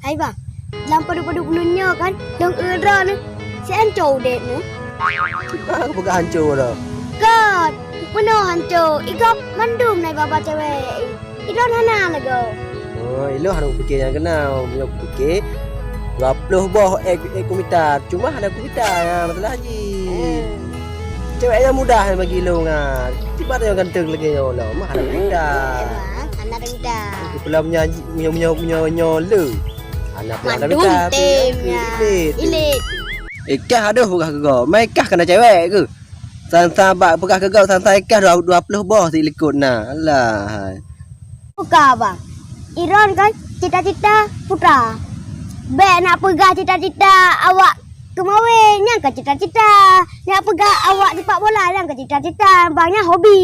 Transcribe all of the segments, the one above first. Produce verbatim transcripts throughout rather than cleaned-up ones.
Hai bang, lam padub-padub ulôn nyoe kan, lôn eu droeneuh, si hanco udeb neuh. Peugah hanco dah. Göt, meunoe hanco, i gob mandum na i babah cewek. I droen hana lagoe. Oh, ilôn hana kupike nyang keunan, meunyoe kupike dua ploh boh ék, ék kumita, cuma hana kumita nyang masalah jih. Eh. Cewek nyang mudah nyang bagi ilôn nyan. Tiba nyang ganteng lagèe nyoe lom, mah hana kumita. Eh, bang, hana kumita. Keupeue lom nyan jih, meunyoe, meunyoe, meunyoe nyoe le. Hana pih hana kumita, tapi ileut. Ileut. Eh, kah adoh peugah keu gob. Mai kah keu na cewek keuh? San-san bak peugah keu gob, san-san i kah dua, dua ploh boh si likot na. Alah hai. Buka bang. I droen kan cita-cita putra. Bèk nak peugah cita-cita awak keumawe, nyan ka cita-cita. Nak peugah awak sepak bola, nyan ka cita-cita. Bang, nyan hobi.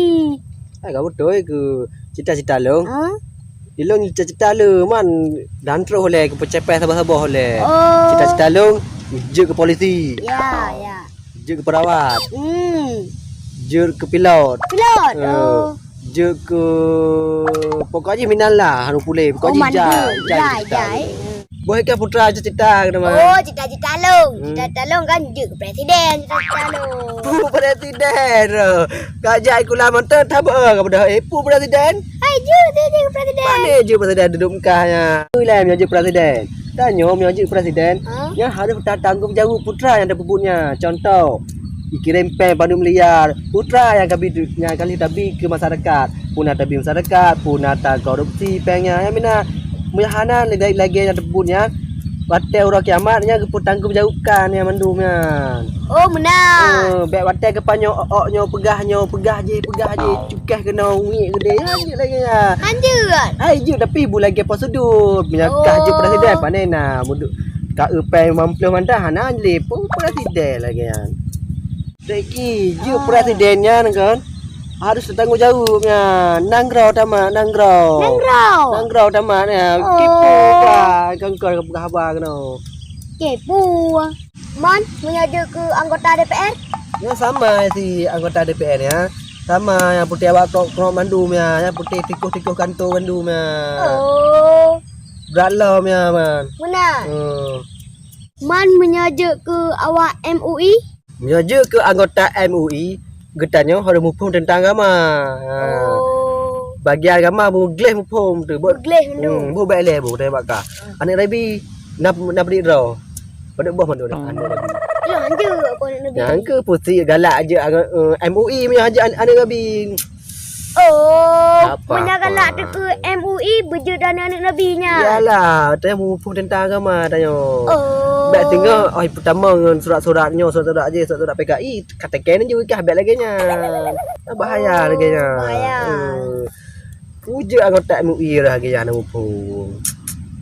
Hai, ka beutôi keuh cita-cita lôn. Ha? Ilôn cita-cita le man dan troh lé keu peucapai saboh-saboh lé. Oh. Cita-cita lôn jeuet keu polisi. Ya, ya. Jeuet keu perawat. Hmm. Jeuet keu pilot. Pilot. Eh, oh. Jeuet keu pokok jih minan lah, hana pulé. Pokok jih jai, jai, jai. Boh ikan putra cita-cita keuh mah. Oh, cita-cita lôn. Hmm. Cita-cita lôn kan jeuet keu presiden cita-cita lôn. Pu presiden. Ka jak i kulam mantong tabeueng ka peugah, eh, pu presiden. Hai, jeuet, jeuet, jeuet keu presiden. Pane jeuet presiden duduek Mekah nyan. Ui, lé meunyoe jeuet presiden. Tanyoe meunyoe jeuet presiden, ha? Nyan harôh tatanggong jaweueb putra nyang tapeubuet nyan. Contoh, ikirém péng padum miliar, putra nyang ka bi, nyang ka lheueh tabi keu masyarakat. Peue na tabi masyarakat, peue na takorupsi péng nyan. Nyan meunan, meunyoe hana lagèe, lagèe nyang tapeubuet nyan, watèe uroe kiamat nyan geupeutanggong jaweuebkan nyan mandum nyan. Oh, meunan. Eh, bèk watèe geupajoh ôk-ôk nyoe peugah nyoe, peugah jih, peugah jih, cukéh keunoe, ngiek keudéh, hanjeuet lagèe nyan. Hanjeuet. Hai jeuet, tapi bu lagèe prosedur. Meunyoe kah jeuet presiden, pane na, mudu-, ka eu péng limong ploh mantong, hana lé pu presiden lagèe nyan. Deki, jeuet presiden nyan kan, harôh tatanggong jaweueb nyan. Nanggroe tamat, nanggroe. Nanggroe? Nanggroe tamat nyan. Oh. Kipu ka, kongkon peugah haba keunoe. Kipu. Man, meunyoe jeuet keu anggota D P R? Nyan sama si anggota D P R nyan. Sama nyang putéh awak krok-krok mandum nyan, nyang putéh tikoh-tikoh kantô mandum nyan. Oh. Brat lom nyan, Man. Meunan. Oh. Man, meunyoe jeuet keu awak M U I? Meunyoe jeuet keu anggota M U I, geutanyoe harôh muphom teuntang agama. Ha. Oh. Bagian agama bu gleh muphom tu. Buet, bu gleh mandum. Hmm, bu bèk lé bu teuh bak ka. Aneuk Nabi na, na peudik droe. Padub boh mandum aneuk Nabi. Ya, hanjeuet aku aneuk Nabi. Nyang keu pusi galak aja, eh, M U I meunyoe aja an-, aneuk Nabi. Oh, apa, meunyoe galak apa? Teuh keu M U I beujeuet dan aneuk Nabi nyan. Yalah, teuh muphom teuntang agama tanyoe. Oh. Bèk teungoh, oh, peutamong ngon surat-surat nyoe, surat-surat jih, surat-surat P K I. Ka teuken ju kah bèk lagèe nyan. Bahaya lagèe nyan. Bahaya. Eh. Peue jeuet anggota M U I lagèe nyan muphom.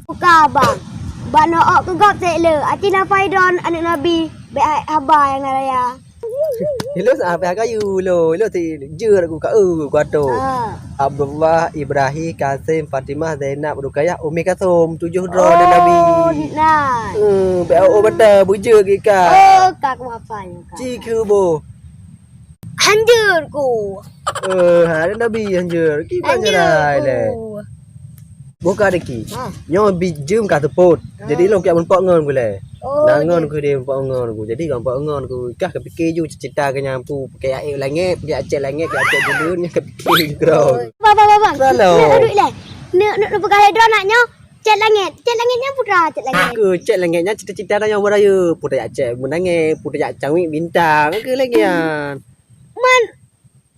Buka bang. Bak noe ôk keu gob sek le. Aci na faidon aneuk Nabi. Bèk hai haba nyang na raya. Ilôn sa pih kayu lo. Ilôn si jeuet ku ka eu ku atô. Ha. Abdullah, Ibrahim, Kasim, Fatimah, Zainab, Rukayah, Umi Kasum, tujoh droe aneuk Nabi. Oh, nah. Eh, bèk oh mata beujeuet keu ka. Oh, ka ku hafal ka. Ci keu boh. Hanjeuet ku. Eh, hai Nabi hanjeuet. Kiban hanjeuet jarai ku lé. Boh ka deki. Ha. Nyoe bi jeuem ka seupôt. Ha. Jadi lôn kiak meurumpok ngon ku lé. Oh, na ngon ku deh meurumpok ngon ku. Jadi meurumpok ngon ku. Kah kapike ju cita-cita keu nyan pu. Pakai air langét, pakai acet langét, pakai acet gulun, nyan kapike ju keudroe. Oh. Bang, bang, bang, bang. Selalu. Nak duek lé. Nak, nak, nak peugah lé droe nak nyoe. Cét langét, cét langét nyan putra, cét langét. Keu cét langét nyan cita-cita tanyoe beurayeuk, putra jak cét meunangé, putra jak canggih bintang, keu lagèe nyan. Man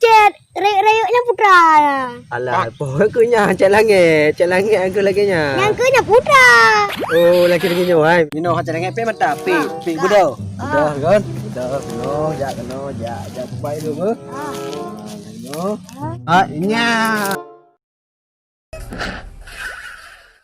cét rayek-rayek nyan putra. Alah, poh keu nyan cét langét, cét langét keu lagèe nyan. Nyang keu nyan putra. Oh, lagèe lagèe nyoe ai. Minoe cét langét pih mata, pih, pih beudôh. Beudôh kan? Beudôh, keunoe, jak keunoe, jak, jak kubai dulu. Ah. Keunoe. Ah, nyan.